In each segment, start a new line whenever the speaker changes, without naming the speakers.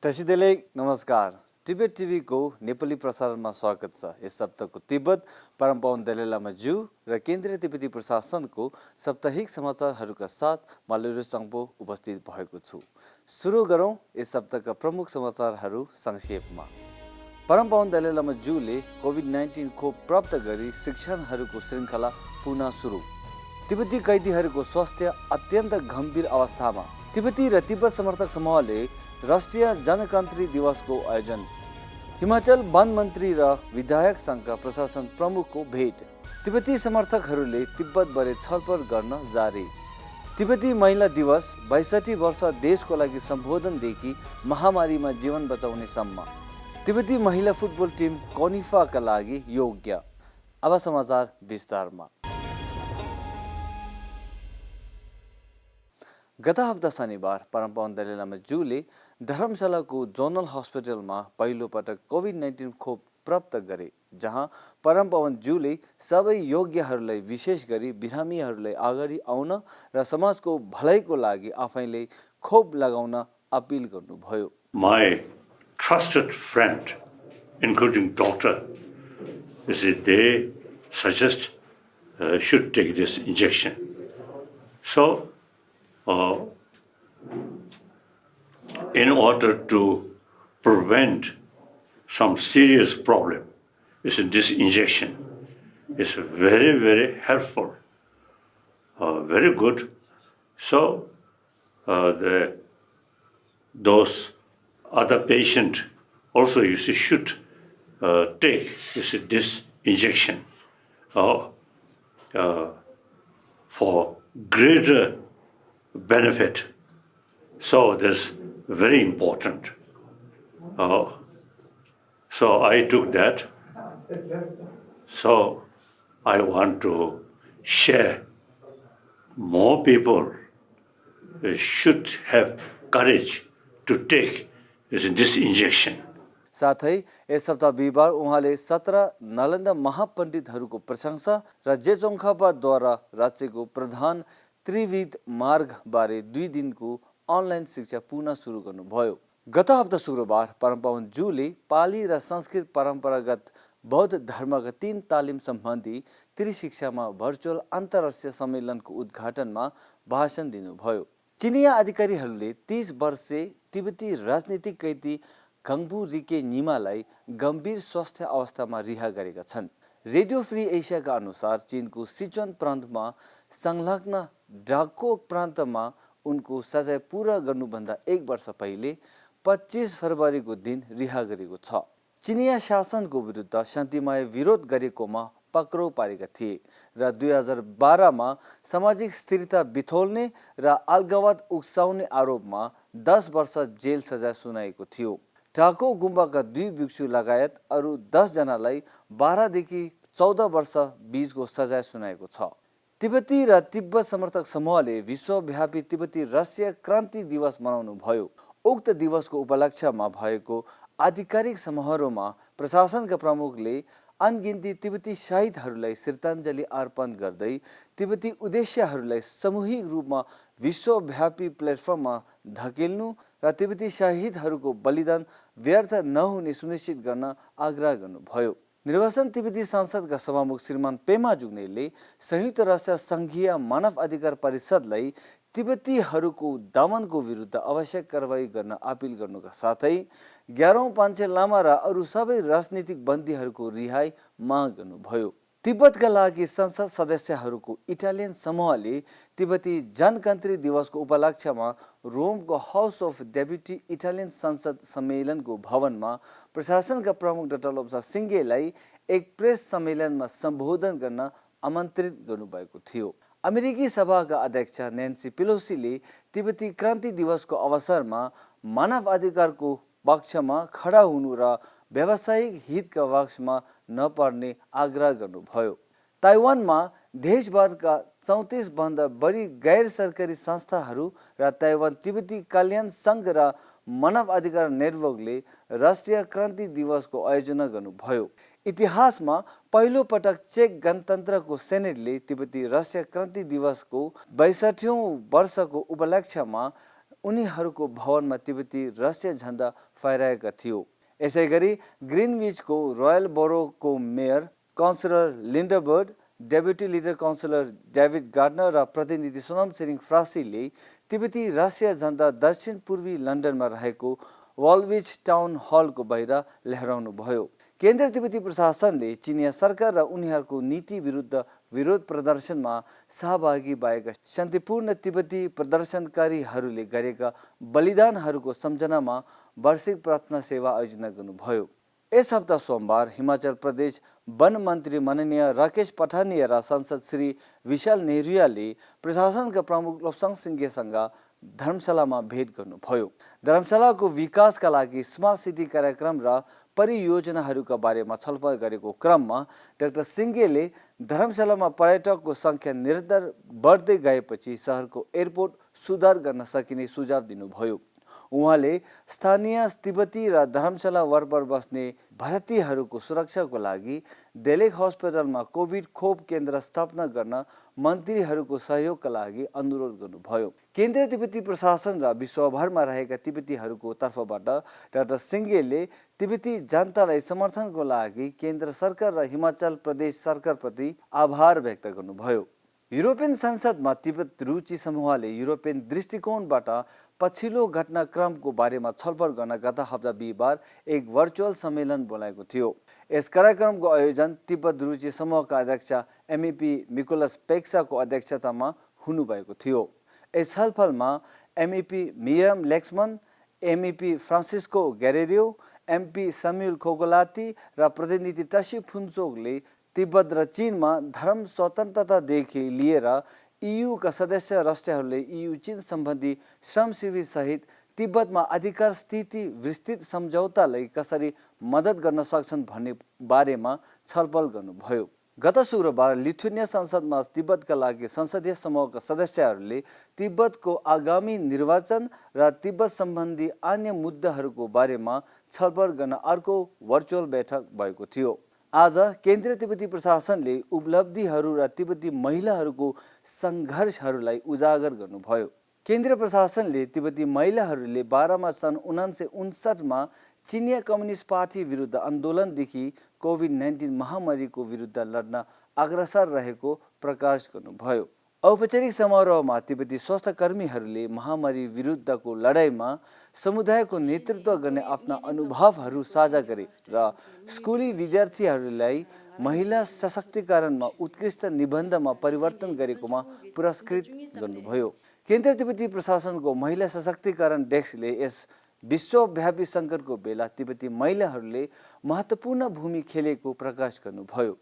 टसिदेले नमस्कार। तिब्बत टिभी को नेपाली प्रसारणमा स्वागत छ। यस हप्ताको तिब्बत परम पावन दलाई लामा ज्यू र केन्द्रीय तिब्बती प्रशासनको साप्ताहिक समाचारहरूका साथ मालुरु सङ्पो उपस्थित भएको छु। सुरु गरौँ यस हप्ताका प्रमुख समाचारहरू संक्षेपमा। परम पावन दलाई लामा ज्यूले कोभिड-19 खोप प्राप्त गरी शिक्षणहरूको श्रृङ्खला पुनः सुरु। तिब्बती कैदीहरूको स्वास्थ्य अत्यन्त गम्भीर अवस्थामा। तिब्बती र तिब्बत समर्थक समूहले राष्ट्रिय जनकन्त्री दिवसको आयोजन। हिमाचल वन मन्त्री र विधायक सङ्घका प्रशासन प्रमुखको भेट। तिब्बती समर्थकहरूले तिब्बतबारे छलफल गर्न जारी। तिब्बती महिला दिवस 62 वर्ष देशको लागि सम्बोधनदेखि महामारीमा जीवन बचाउने सम्म। तिब्बती महिला फुटबल टिम कोनिफाका लागि योग्य। अब समाचार विस्तारमा। गत हप्ता शनिबार परम पावन दलाई लामा ज्यूले धर्मशालाको जोनल हस्पिटलमा पहिलो पटक कोभिड-19 खोप प्राप्त गरे, जहाँ परम पावन ज्यूले सबै योग्यहरूलाई विशेष गरी बिरामीहरूलाई अगाडि आउन र समाजको भलाइको लागि आफैले खोप लगाउन अपिल गर्नुभयो।
My trusted friend, including doctor, they suggest should take this injection. So, in order to prevent some serious problem, this injection is very, very helpful, very good. So, those other patient also should take this injection for greater benefit. So that's very important. So I took that. So I want to share. More people should have courage to take this injection.
साथै यस हप्ता बिहिबार उहाँले 17 नालन्दा महापण्डितहरूको प्रशंसा र जेचोङखापाद्वारा राज्यको प्रधान त्रिविध मार्गबारे 2 दिनको online शिक्षा पुनः सुरु गर्नुभयो। गत हप्ता शुक्रबार परम पावन ज्यूले पाली र संस्कृत परम्परागत बौद्ध धर्मका 3 तालिम सम्बन्धी त्रिशिक्षामा भर्चुअल अन्तर्राष्ट्रिय सम्मेलनको उद्घाटनमा भाषण दिनुभयो। चिनिया अधिकारीहरूले 30 वर्षे तिब्बती राजनीतिक कैदी गङ्बु रिके निमालाई गम्भीर स्वास्थ्य अवस्थामा रिहा गरेका छन्। रेडियो फ्री एसियाका अनुसार चीनको सिचुआन प्रान्तमा संलग्न डाको प्रान्तमा उनको सजाय पूरा गर्नुभन्दा 1 वर्ष पहिले 25 फरवरीको दिन रिहा गरेको छ। चिनिया शासनको विरुद्ध शान्तिमय विरोध गरेकोमा पक्राउ पारेका थिए र 2012 मा सामाजिक स्थिरता बिथोल्ने र अलगावत उक्साउने आरोपमा 10 वर्ष जेल सजाय सुनाएको थियो। टाको गुम्बाका 2 भिक्षु लगायत अरू 10 जनालाई 12 देखि 14 वर्ष बीचको सजाय सुनाएको छ। तिब्बती र तिब्बत समर्थक समूहले विश्वव्यापी तिब्बती राष्ट्रिय क्रान्ति दिवस मनाउनु भयो। उक्त दिवसको उपलक्ष्यमा भएको आधिकारिक समारोहमा प्रशासनका प्रमुखले अनगिन्ती तिब्बती शहीदहरूलाई श्रद्धाञ्जली अर्पण गर्दै तिब्बती उद्देश्यहरूलाई सामूहिक रूपमा विश्वव्यापी प्लेटफर्ममा धकेल्नु र तिब्बती शहीदहरूको बलिदान व्यर्थ नहुने सुनिश्चित गर्न आग्रह गर्नुभयो। निर्वाचन तिब्बती संसदका सभामुख श्रीमान पेमा जुग्नेले संयुक्त राष्ट्र सङ्घीय मानव अधिकार परिषदलाई तिब्बतीहरूको दमनको विरुद्ध आवश्यक कारबाही गर्न अपिल गर्नुका साथै 11औं पाञ्चे लामा र अरू सबै राजनीतिक बन्दीहरूको रिहाई माग गर्नुभयो। तिब्बतका लागि संसद सदस्यहरूको इटालियन समूहले तिब्बती जनकन्त्री दिवसको उपलक्ष्यमा रोमको हाउस अफ डेप्युटी इटालियन संसद सम्मेलनको भवनमा प्रशासनका प्रमुख डाक्टर लोब्सा सिङ्गेलाई एक प्रेस सम्मेलनमा सम्बोधन गर्न आमन्त्रित गर्नुभएको थियो। अमेरिकी सभाका अध्यक्ष नेन्सी पेलोसीले तिब्बती क्रान्ति दिवसको अवसरमा मानव अधिकारको पक्षमा खडा हुनु र व्यावसायिक हितका पक्षमा नपर्ने आग्रह गर्नुभयो। ताइवानमा देशभरका 34 भन्दा बढी गैर सरकारी संस्थाहरू र ताइवान तिब्बती कल्याण सङ्घ र मानव अधिकार नेटवर्कले राष्ट्रिय क्रान्ति दिवसको आयोजना गर्नुभयो। इतिहासमा पहिलो पटक चेक गणतन्त्रको सेनेटले तिब्बती राष्ट्रिय क्रान्ति दिवसको 62औं वर्षको उपलक्ष्यमा उनीहरूको भवनमा तिब्बती राष्ट्रिय झण्डा फहराएका थियो। यसैगरी ग्रिनविचको रोयल बोरोको mayor councillor Lindbird, deputy leader councillor David Gardner र प्रतिनिधि सोनम छिरिङ फ्रासीले तिब्बती राष्ट्रिय झण्डा दक्षिण पूर्वी लन्डनमा रहेको वलविच टाउन हलको बाहिर लहराउनु भयो। केन्द्रीय तिब्बती प्रशासनले चिनिया सरकार र उनीहरूको नीति विरुद्ध विरोध प्रदर्शनमा सहभागी भएका शान्तिपूर्ण तिब्बती प्रदर्शनकारीहरूले गरेका बलिदानहरूको सम्झनामा वार्षिक प्रार्थना सेवा आयोजना गर्नुभयो। यस हप्ता सोमबार हिमाचल प्रदेश वन मन्त्री माननीय राकेश पठानिया र सांसद श्री विशाल नेहरियाले प्रशासनका प्रमुख लोप्साङ सिंघेसँग धर्मशालामा भेट गर्नुभयो। धर्मशालाको विकासका लागि स्मार्ट सिटी कार्यक्रम र परियोजनाहरूका बारेमा छलफल गरेको क्रममा डाक्टर सिंघेले धर्मशालामा पर्यटकको सङ्ख्या निरन्तर बढ्दै गएपछि सहरको एयरपोर्ट सुधार गर्न सकिने सुझाव दिनुभयो। उहाँले स्थानीय तिब्बती र धर्मशाला वरपर बस्ने भारतीयहरूको सुरक्षाको लागि डेलेक हस्पिटलमा कोभिड खोप केन्द्र स्थापना गर्न मन्त्रीहरूको सहयोगका लागि अनुरोध गर्नुभयो। केन्द्रीय तिब्बती प्रशासन र विश्वभरमा रहेका तिब्बतीहरूको तर्फबाट डाक्टर सिंघेले तिब्बती जनतालाई समर्थनको लागि केन्द्र सरकार र हिमाचल प्रदेश सरकारप्रति आभार व्यक्त गर्नुभयो। युरोपियन संसदमा तिब्बत रुचि समूहले युरोपियन दृष्टिकोणबाट पछिल्लो घटनाक्रमको बारेमा छलफल गर्न गत हप्ता बिहिबार एक भर्चुअल सम्मेलन बोलाएको थियो। यस कार्यक्रमको आयोजन तिब्बत रुचि समूहका अध्यक्ष एमईपी मिकोलस पेक्साको अध्यक्षतामा हुनुभएको थियो। यस छलफलमा एमईपी मियम लेक्समन, एमईपी फ्रान्सिस्को ग्यारेरियो, एमपी सम्युल खोगोलाती र प्रतिनिधि टसी फुन्चोकले तिब्बत र चीनमा धर्म स्वतन्त्रतादेखि लिएर EU का सदस्य राष्ट्रहरूले EU चीन सम्बन्धी श्रम शिविर सहित तिब्बतमा अधिकार स्थिति विस्तृत सम्झौतालाई कसरी मद्दत गर्न सक्छन् भन्ने बारेमा छलफल गर्नुभयो। गत शुक्रबार लिथुनिया संसदमा तिब्बतका लागि संसदीय समूहका सदस्यहरूले तिब्बतको आगामी निर्वाचन र तिब्बत सम्बन्धी अन्य मुद्दाहरूको बारेमा छलफल गर्न अर्को भर्चुअल बैठक भएको थियो। आज केन्द्रीय तिब्बती प्रशासनले उपलब्धिहरू र तिब्बती महिलाहरूको सङ्घर्षहरूलाई उजागर गर्नुभयो। केन्द्रीय प्रशासनले तिब्बती महिलाहरूले 12 मार्च सन् 1959मा चिनिया कम्युनिस्ट पार्टी विरुद्ध आन्दोलनदेखि कोभिड-19 महामारीको विरुद्ध लड्न अग्रसर रहेको प्रकाश गर्नुभयो। औपचारिक समारोहमा तिब्बती स्वास्थ्य कर्मीहरूले महामारी विरुद्धको लडाइँमा समुदायको नेतृत्व गर्ने आफ्ना अनुभवहरू साझा गरे र स्कुली विद्यार्थीहरूलाई महिला सशक्तिकरणमा उत्कृष्ट निबन्धमा परिवर्तन गरेकोमा पुरस्कृत गर्नुभयो। केन्द्रीय तिब्बती प्रशासनको महिला सशक्तिकरण डेस्कले यस विश्वव्यापी सङ्कटको बेला तिब्बती महिलाहरूले महत्त्वपूर्ण भूमिका खेलेको प्रकाश गर्नुभयो।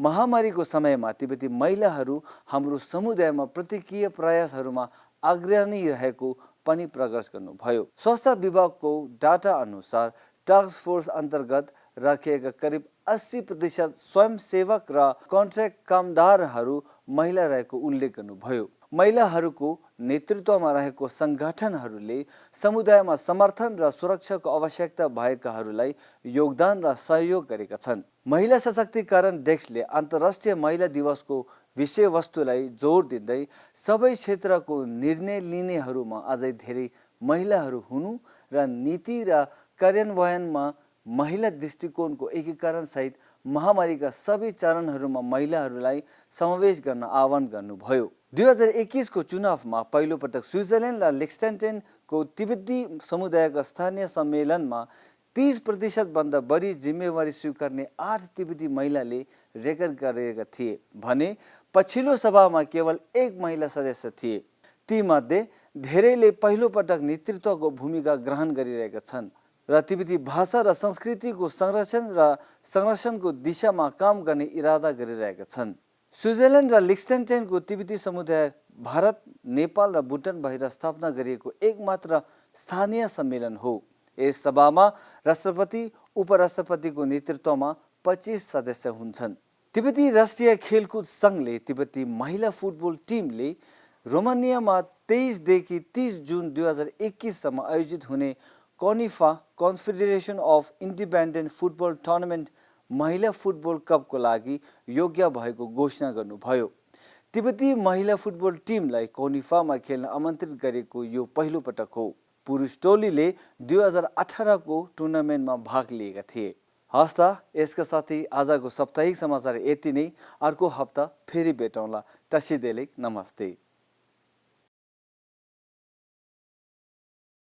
महामारीको समयमा तिब्बती महिलाहरू हाम्रो समुदायमा प्रतिक्रिया प्रयासहरूमा अग्रणी रहेको पनि प्रकाश गर्नुभयो। स्वास्थ्य विभागको डाटा अनुसार टास्क फोर्स अन्तर्गत राखिएका करिब 80% स्वयंसेवक र कन्ट्र्याक्ट कामदारहरू महिला रहेको उल्लेख गर्नुभयो। महिलाहरूको नेतृत्वमा रहेको सङ्गठनहरूले समुदायमा समर्थन र सुरक्षाको आवश्यकता भएकाहरूलाई योगदान र सहयोग गरेका छन्। महिला सशक्तिकरण डेस्कले अन्तर्राष्ट्रिय महिला दिवसको विषयवस्तुलाई जोड दिँदै सबै क्षेत्रको निर्णय लिनेहरूमा अझै धेरै महिलाहरू हुनु र नीति र कार्यान्वयनमा महिला दृष्टिकोणको एकीकरण सहित महामारीका सबै चरणहरूमा महिलाहरूलाई समावेश गर्न आह्वान गर्नुभयो। 2021 को चुनावमा पहिलोपटक स्विजरल्यान्ड र लिक्सटेनटेनको तिब्बती समुदायका स्थानीय सम्मेलनमा 30% भन्दा बढी जिम्मेवारी स्वीकार्ने 8 तिब्बती महिलाले रेकर्ड गरेका थिए भने पछिल्लो सभामा केवल 1 महिला सदस्य थिए। तीमध्ये धेरैले पहिलोपटक नेतृत्वको भूमिका ग्रहण गरिरहेका छन् र तिब्बती भाषा र संस्कृतिको संरक्षणको दिशामा काम गर्ने इरादा गरिरहेका छन्। स्विजरल्यान्ड र लिक्सटेनटेनको तिब्बती समुदाय भारत, नेपाल र भुटान बाहिर स्थापना गरिएको एकमात्र स्थानीय सम्मेलन हो। यस सभामा राष्ट्रपति, उपराष्ट्रपतिको नेतृत्वमा 25 सदस्य हुन्छन्। तिब्बती राष्ट्रिय खेलकुद सङ्घले तिब्बती महिला फुटबल टिमले रोमानियामा 23 देखि 30 जुन 2021 सम्म आयोजित हुने CONIFA confederation of independent football tournament महिला फुटबल कपको लागि योग्य भएको घोषणा गर्नुभयो। तिब्बती महिला फुटबल टिमलाई कोनिफामा खेल्न आमन्त्रित गरेको यो पहिलो पटक हो। पुरुष टोलीले 2018 को टुर्नामेन्टमा भाग लिएका थिए। हस् त, यसका साथै आजको साप्ताहिक समाचार यति नै। अर्को हप्ता फेरि भेटौँला। टसिदेले नमस्ते।